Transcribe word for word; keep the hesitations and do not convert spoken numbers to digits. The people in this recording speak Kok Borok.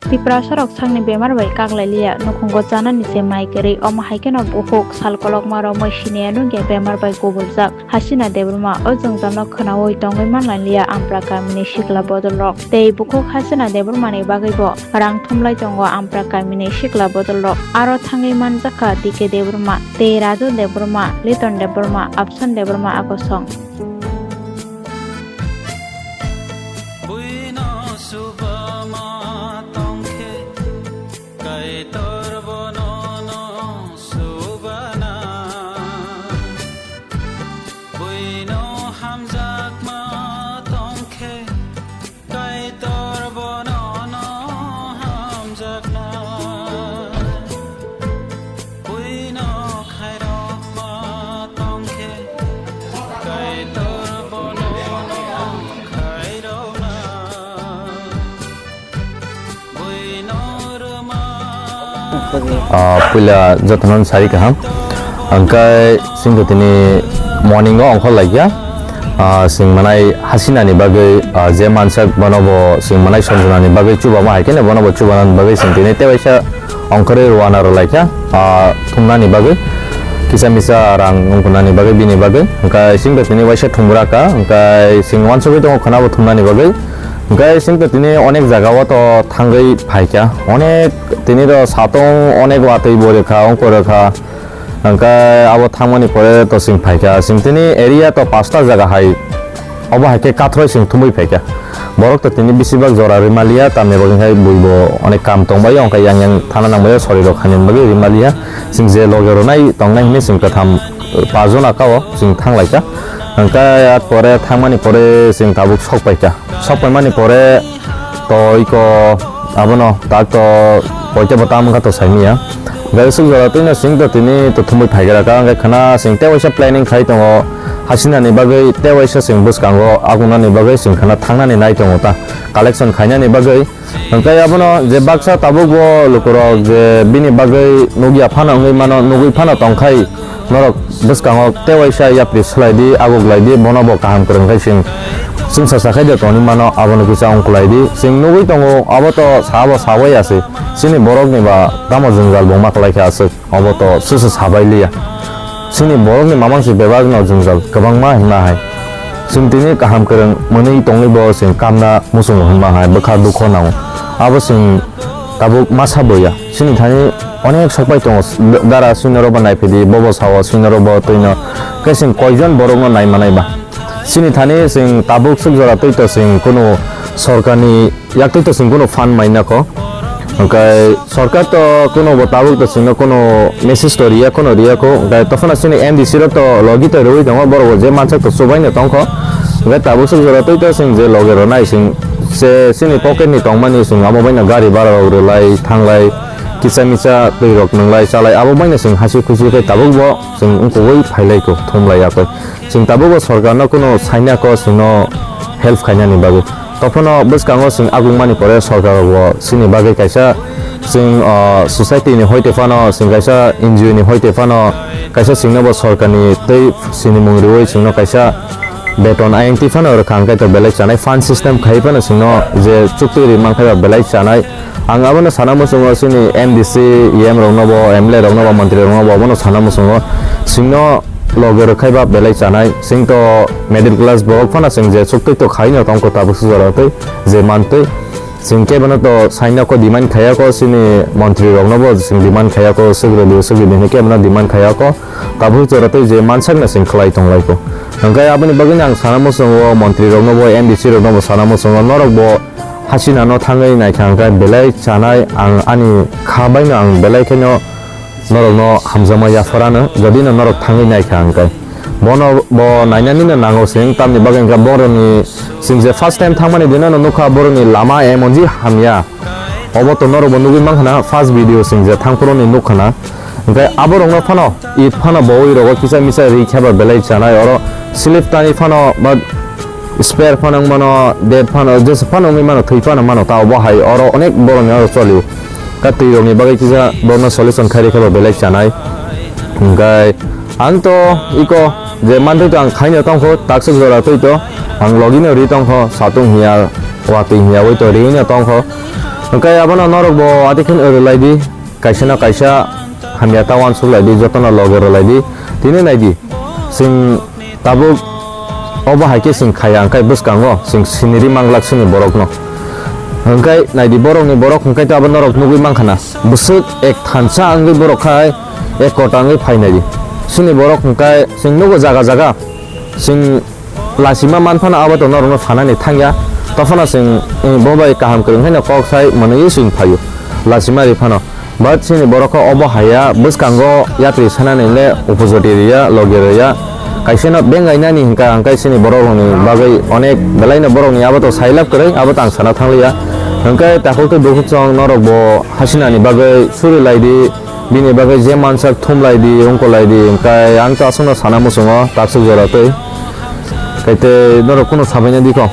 Tiprasarok sakni bemar bai kaklailiya, nukhungo chanani se mai kwrwi, omo hai kheno bukhuk sal kolokma romwi siniya nungya bemar bai kubuljak. Hasina Debbarma o jwngjalno khwnaui tongwi manlailiya Ampra kamini sikla bodolrok. Tei bukhuk Hasina Debbarmani bagwibo rang thumlai tongo Ampra kamini sikla bodolrok. Aro thangwi manjakha D K Debbarma tei Raju Debbarma, Liton Debbarma, Apsan Debbarma akosong. Buino suba ma tongkhe, Kaitor bono no subana. Buino hamjakma tongkhe, Kaitor bono no hamjakna. Buino khairokma tongkhe, Kaitor bono no khairokna. Ah, puila jotono sari kaham. Hwnkhe singkhe tini morning o ongkhor laikya. Ah, sing manai Hasinani bagwi, ah, je mansak bono bo sing manai Sanjanani bagwi chubama hai kheno bono bo chubanani bagwi sing tini tewaisa ongkhorwi rwna rwlaikha, ah, thumnani bagwi. Kisa misa rang wngkuknani bagwi bini bagwi. Hwnkhe singkhe tini waisa thumraka, hwnkhe sing wansugwi tongo khwna bo thumnani bagwi. Hwnkhe singkhe tini onek jaga o to thangwi phaikha. Onek tini to satong onek watwi bo rwkha, ongkho rwkha. Hwnkhe abo thangmani pore to sing phaikha. Sing tini area to pasta jaga hai. Obo hai khe kathroi sing thumwi phaikha. Borok to tini bisibak jora rwmaliya, tamni bagwi hai buibo onek kam tongbaio, hwnkhe yang yang thana nangbaio, sorirok khainani bagwi rwmaliya. Sing je loge rwnai tongnai hinwi sing kwtham, eh, pajona kao sing thanglaikha. Hwnkhe yak pore thangmani pore sing tabuk sokpaikha. Sokpaimani pore to iko abono tak to poito bo tam wngkha to saimanya. Hwnkhe swk jora twino sing to tini to thumwi phaigra ka, hwnkhe khwna sing tewaisa planning khai tongo. Hasinani bagwi tewaisa sing bwskango agunani bagwi sing khwna thangnani nai tongo ta, collection khainani bagwi. Hwnkhe abono je baksa tabuk bo lukurok je bini bagwi nukya phano wngwi mano, nugwi phano tongkhai norok bwskango tewaisa yapri swlai di, aguk lai di, bono bo kaham kwrwng khai sing swngsa sakhai de tongwi mano, abono kisa ongkhlai di. Sing nugwi tongo, abo to sabo sabai ya se, chini borokni ba tamo jwngjal bo ma kwlai kha aswk. Obo to swse sabai liya. Chini borokni mamang se bebak no jwngjal kwbangma himna hai. Chwng tini kaham kwrwng mwnwi tongwi bo chwng kamna muchungo himma hai bwkha dukho nango. Abo chwng tabuk ma saboya. Chini thani onek sokpai tongo. Dara suinaro bo naiphidi, bobo sao suinaro bo twino. Khe chwng koijon borokno naimanai ba? Chini thani chwng tabuk swk jora twi to chwng kunu sorkarni yaktwi to chwng kunu fund maina kho. Hwnkhe sorkar to kunu bo tabuk to chwngno kunu message to riya, kunu riya kho. Hwnkhe tophano chini M D C rok to logi to rwui tongo, borok bo je mansak to chubaino tongkho. Hwnkhe tabuk swk jora twi to chwng je logi rwnai chwng se chini pocket ni tongmani chwng amo baino gari bara rok rwlai thanglai kisa misa twi rok nwnglai chalai abo baino chwng hasi khusi khe tabuk bo chwng wngkugui phailai kho, thumlai ya kho. Chwng tabukbo sorkarno kunu saina kho chwngno help khainani bagwi. Tophano bwskango chwng agungmani pore sorkar bo chini bagwi kaisa chwng, o, society ni hoite phano chwng kaisa N G O ni hoite phano kaisa chwngno bo sorkarni tei sinimung riwi chwngno kaisa beton ayang twi phano rwkha hwnkhe to belai chanai fund system khai phano chwngno je chukti ri mankha belai chanai. Ang abono sana muchungo chini M D C, E M rokno bo, M L A rokno bo, montri rokno bo, abono sana muchungo. Chwngno loge rwkhai ba belai chanai. Chwng to middle class borok phano chwng je suktwi to khaino tongkho tabuk sujaro twi je mantwi. Chwng kebono to saina ko demand khaya ko chini montri rokno bo chwng demand khaya ko swk rwdi swk rwdi hinwi kebono demand khaya ko. Tabuk jora twi je mansakno chwng khlai tong lai ko. Hwnkhe aboni bagwino ang sana muchungo montri rokno bo, M D C rokno bo sana muchungo norok bo Hasina no thangwi naikha hwnkhe belai chanai ang ani kha baino ang belai kheno norokno hamjakma yaphar ano, jodi no norok thangwi naikha hwnkhe. Bono bo nainani no nango chwng, tamni bagwi hwnkhe borokni chwng je first time thangmani dino no nukha borokni lama emonji hamya. Obo to norok bo nugwi mankha na first video chwng je thangphuru ni nukha na. Hwnkhe aborokno phano, it phano bowi rogo kisa misa ri kheba belai chanai, oro slip tani phano ba spare phano wng mano, dead phano, jesa phano wngwi mano, thwi phano mano, ta obo hai oro onek borokni oro cholio. Ta twi rokni bagwi kisa borokno solution khai ri kheba belai chanai. Hwnkhe ang to iko je manthai to ang khaino tongkho, taksuk jora twi to ang logino ri tongkho, satung hiya, watwi hiya wi to riwino tongkho. Hwnkhe abono norok bo adikhon rwlai di, kaisa na kaisa hamya ta uansuk lai di, jotono loge rwlai di. Tini nai di, chwng tabuk obo hai khe chwng khaya, hwnkhe bwskango chwng siniri manglak chini borokno. Hwnkhe nai di, borokni borok hwnkhe to abo norok nugwi mankha na, bwswk ek thansa wngwi borok khai ek kota wngwi phai nai di. Chini borok hwnkhe chwng nugo jaga jaga, chwng lachima man phano abo to norokno sanani thangya. Tophano chwng, eh, bo bai kaham kwrwng haino kok sai mwnwi chwng phaio lachima ri phano. But chini borok kho obo haya bwskango yatri sanani le upojoti riya, logi riya. Kaisa no bengai nani hwnkha, hwnkhe chini borok rokni bagwi onek belai no borok ni abo to sailab kwrwi, abo to ang sana thangliya. Hwnkhe takhuk tei bukhuk chwng norok bo hasinani bagwi suri lai di. Bini bagwi je mansak thum lai di, wngko lai di, hwnkhe ang to aswkno sana muchungo taksuk jora twi. Kaite norok kunu sabaina di kho.